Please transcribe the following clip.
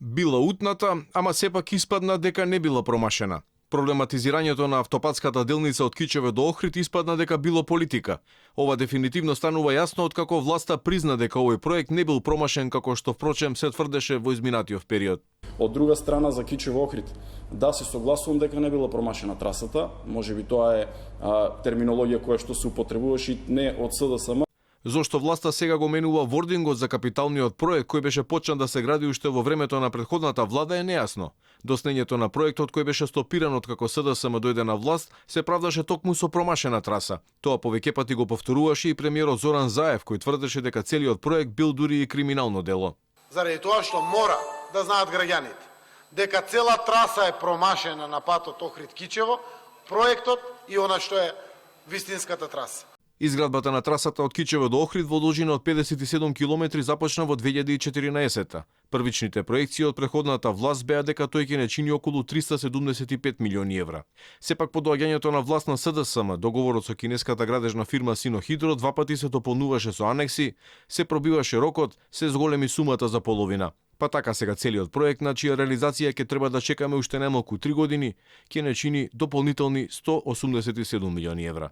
Била утната, ама сепак испадна дека не била промашена. Проблематизирањето на автопатската делница од Кичеве до Охрид испадна дека било политика. Ова дефинитивно станува јасно откако власта призна дека овој проект не бил промашен како што впрочем се тврдеше во изминатиот период. Од друга страна за Кичеве Охрид, да се согласувам дека не била промашена трасата, можеби тоа е терминологија која што се употребуваше не од СДСМ. Зошто власта сега го менува вордингот за капиталниот проект кој беше почнат да се гради уште во времето на претходната влада е нејасно. Доснењето на проектот кој беше стопиран откако СДСМ дојде на власт се правдаше токму со промашена траса. Тоа повеќе пати го повторуваше и премиерот Зоран Заев кој тврдеше дека целиот проект бил дури и криминално дело. Заради тоа што мора да знаат граѓаните дека цела траса е промашена на патот Охрид-Кичево, проектот и она што е вистинската траса. Изградбата на трасата од Кичево до Охрид во должина од 57 километри започна во 2014. Првичните проекции од преходната власт беа дека тој ќе не чини околу 375 милиони евра. Сепак по доаѓањето на власт на СДСМ, договорот со кинеската градежна фирма Синохидро два пати се дополнуваше со анекси, се пробиваше рокот, се зголеми сумата за половина. Па така сега целиот проект, на чија реализација ќе треба да чекаме уште немалку 3 години, ќе не чини дополнителни 187 милиони евра.